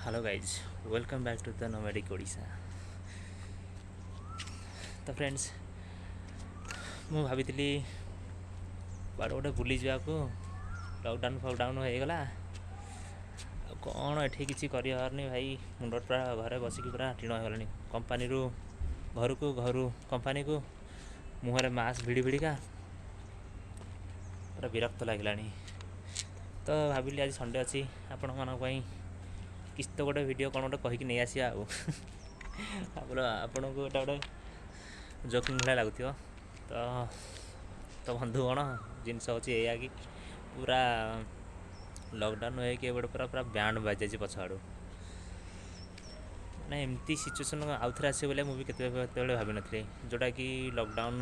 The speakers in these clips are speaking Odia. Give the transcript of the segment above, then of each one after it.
Hello guys, welcome back to the Nomadic Odisha. ତ ଫ୍ରେଣ୍ଡସ୍, ମୁଁ ଭାବିଥିଲି କୁଆଡ଼େ ଗୋଟେ ବୁଲିଯିବାକୁ। ଲକଡାଉନ୍ ଫକଡାଉନ୍ ହେଇଗଲା, ଆଉ କ'ଣ ଏଠି କିଛି କରିହେବନି ଭାଇ। ମୁଣ୍ଡ ପୁରା ଘରେ ବସିକି ପୁରା ଟିଣ ହେଇଗଲାଣି। କମ୍ପାନୀରୁ ଘରକୁ, ଘରୁ କମ୍ପାନୀକୁ, ମୁହଁରେ ମାସ୍କ ଭିଡ଼ି ଭିଡ଼ିକା ପୁରା ବିରକ୍ତ ଲାଗିଲାଣି। ତ ଭାବିଲି ଆଜି ସଣ୍ଡେ ଅଛି, ଆପଣମାନଙ୍କ ପାଇଁ କିଛି ତ ଗୋଟେ ଭିଡ଼ିଓ କ'ଣ ଗୋଟେ କହିକି ନେଇ ଆସିବା। ଆଉ ଆପଣଙ୍କୁ ଏଇଟା ଗୋଟେ ଜୋକିଂ ଭଳିଆ ଲାଗୁଥିବ। ତ ବନ୍ଧୁଗଣ, ଜିନିଷ ହେଉଛି ଏଇଆ କି ପୁରା ଲକଡାଉନ୍ ହେଇକି ଏବେ ପୁରା ପୁରା ବ୍ୟାଣ୍ଡ ବାଜିଯାଇଛି ପଛ ଆଡ଼ୁ। ମାନେ ଏମିତି ସିଚୁଏସନ୍ ଆଉଥରେ ଆସିବ ବୋଲି ମୁଁ ବି କେତେବେଳେ ଭାବିନଥିଲି। ଯେଉଁଟାକି ଲକଡାଉନ୍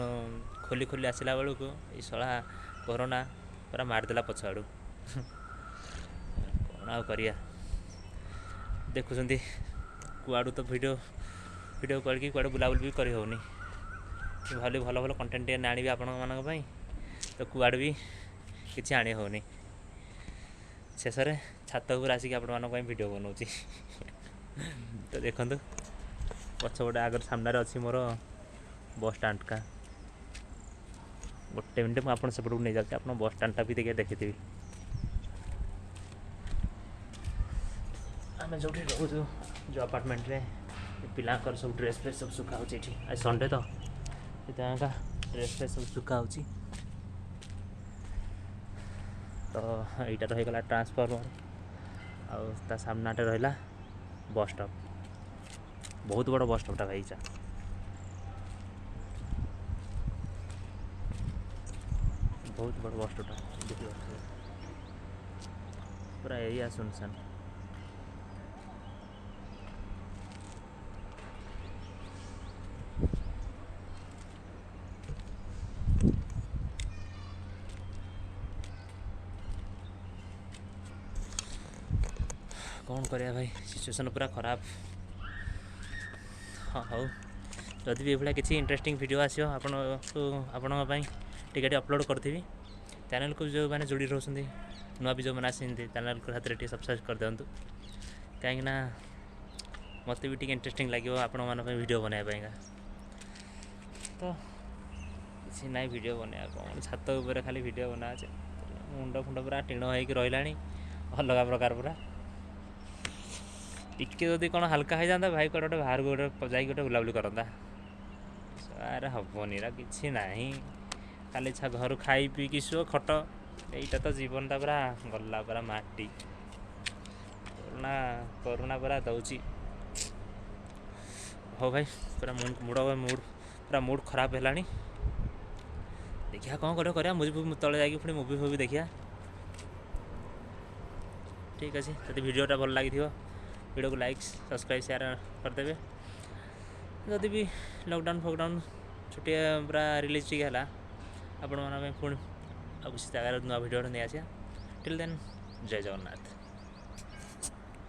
ଖୋଲି ଖୋଲି ଆସିଲା ବେଳକୁ ଏଇ ଶଳା କରୋନା ପୁରା ମାରିଦେଲା ପଛ ଆଡ଼ୁ। କ'ଣ ଆଉ କରିବା, ଦେଖୁଛନ୍ତି କୁଆଡ଼ୁ ତ ଭିଡ଼ିଓ ଭିଡ଼ିଓ କରିକି କୁଆଡ଼େ ବୁଲାବୁଲି ବି କରିହେଉନି। ଭାବିଲି ଭଲ ଭଲ କଣ୍ଟେଣ୍ଟ ଟିକେ ଆଣିବି ଆପଣମାନଙ୍କ ପାଇଁ, ତ କୁଆଡ଼େ ବି କିଛି ଆଣି ହେଉନି। ଶେଷରେ ଛାତ ଉପରେ ଆସିକି ଆପଣମାନଙ୍କ ପାଇଁ ଭିଡ଼ିଓ ବନାଉଛି। ତ ଦେଖନ୍ତୁ, ପଛପଟେ ଆଗରେ ସାମ୍ନାରେ ଅଛି ମୋର ବସ୍ ଷ୍ଟାଣ୍ଡଟା। ଗୋଟେ ମିନିଟ୍, ମୁଁ ଆପଣ ସେପଟକୁ ନେଇଯାଉଛି, ଆପଣ ବସ୍ ଷ୍ଟାଣ୍ଡଟା ବି ଟିକେ ଦେଖିଥିବି। ଆମେ ଯେଉଁଠି ରହୁଛୁ, ଯେଉଁ ଆପାର୍ଟମେଣ୍ଟରେ, ପିଲାଙ୍କର ସବୁ ଡ୍ରେସ୍ ଫ୍ରେସ୍ ସବୁ ଶୁଖା ହେଉଛି ଏଠି। ଆଜି ସଣ୍ଡେ ତ ସେଥିପାଇଁକା ଡ୍ରେସ୍ ଫ୍ରେସ୍ ସବୁ ଶୁଖା ହେଉଛି। ତ ଏଇଟା ରହିଗଲା ଟ୍ରାନ୍ସଫର୍ମର, ଆଉ ତା ସାମ୍ନାଟା ରହିଲା ବସ୍ ଷ୍ଟପ୍। ବହୁତ ବଡ଼ ବସ୍ ଷ୍ଟପ୍ଟା ଭାଇ ଏଇଟା। ବହୁତ ବଡ଼ ବସ୍ ଷ୍ଟପ୍ଟା ଦେଖିପାରୁଥିବେ, ପୁରା ଏରିଆ ସୁନସାନ। କ'ଣ କରିବା ଭାଇ, ସିଚୁଏସନ୍ ପୁରା ଖରାପ। ହଁ ହଉ, ଯଦି ବି ଏଭଳିଆ କିଛି ଇଣ୍ଟରେଷ୍ଟିଂ ଭିଡ଼ିଓ ଆସିବ ଆପଣଙ୍କୁ, ଆପଣଙ୍କ ପାଇଁ ଟିକେ ଟିକେ ଅପଲୋଡ଼ କରିଥିବି। ଚ୍ୟାନେଲ୍କୁ ଯେଉଁମାନେ ଯୋଡ଼ି ରହୁଛନ୍ତି, ନୂଆ ବି ଯେଉଁମାନେ ଆସିଛନ୍ତି, ଚ୍ୟାନେଲ୍କୁ ସାଥିରେ ଟିକେ ସବସ୍କ୍ରାଇବ୍ କରିଦିଅନ୍ତୁ, କାହିଁକିନା ମୋତେ ବି ଟିକେ ଇଣ୍ଟରେଷ୍ଟିଂ ଲାଗିବ ଆପଣମାନଙ୍କ ପାଇଁ ଭିଡ଼ିଓ ବନାଇବା ପାଇଁକା। ତ କିଛି ନାହିଁ ଭିଡ଼ିଓ ବନେଇବା, କ'ଣ ଛାତ ଉପରେ ଖାଲି ଭିଡ଼ିଓ ବନା ଅଛି। ମୁଣ୍ଡ ଫୁଣ୍ଡ ପୁରା ଟିଣ ହେଇକି ରହିଲାଣି, ଅଲଗା ପ୍ରକାର ପୁରା। ଟିକେ ଯଦି କ'ଣ ହାଲକା ହେଇଯାନ୍ତା ଭାଇ, କୁଆଡ଼େ ଗୋଟେ ବାହାରକୁ ଗୋଟେ ଯାଇକି ଗୋଟେ ବୁଲାବୁଲି କରନ୍ତା। ଆରେ ହେବନି, ଏରା କିଛି ନାହିଁ, ଖାଲି ଘରୁ ଖାଇ ପିଇକି ଶୁଅ, ଖଟ, ଏଇଟା ତ ଜୀବନଟା ପୁରା ଗଲା ପୁରା ମାଟି। କରୋନା କରୋନା ପୁରା ଦେଉଛି। ହଉ ଭାଇ, ପୁରା ମୁଡ଼ ମୁଡ଼ ପୁରା ମୁଡ଼ ଖରାପ ହେଲାଣି। ଦେଖିବା କ'ଣ କରିବା କରିବା, ମୁଁ ତଳେ ଯାଇକି ପୁଣି ମୁଭି ଫୁଭି ଦେଖିବା। ଠିକ୍ ଅଛି, ଯଦି ଭିଡ଼ିଓଟା ଭଲ ଲାଗିଥିବ ଭିଡ଼ିଓକୁ ଲାଇକ୍, ସବସ୍କ୍ରାଇବ୍, ସେୟାର କରିଦେବେ। ଯଦି ବି ଲକଡାଉନ୍ ଫକଡାଉନ୍ ଛୁଟି ପୁରା ରିଲିଜ୍ ଟିକେ ହେଲା, ଆପଣମାନଙ୍କ ପାଇଁ ପୁଣି ଆଉ କିଛି ଜାଗାରେ ନୂଆ ଭିଡ଼ିଓ ନେଇ ଆସିବା। ଟିଲ୍ ଦେନ୍, ଜୟ ଜଗନ୍ନାଥ।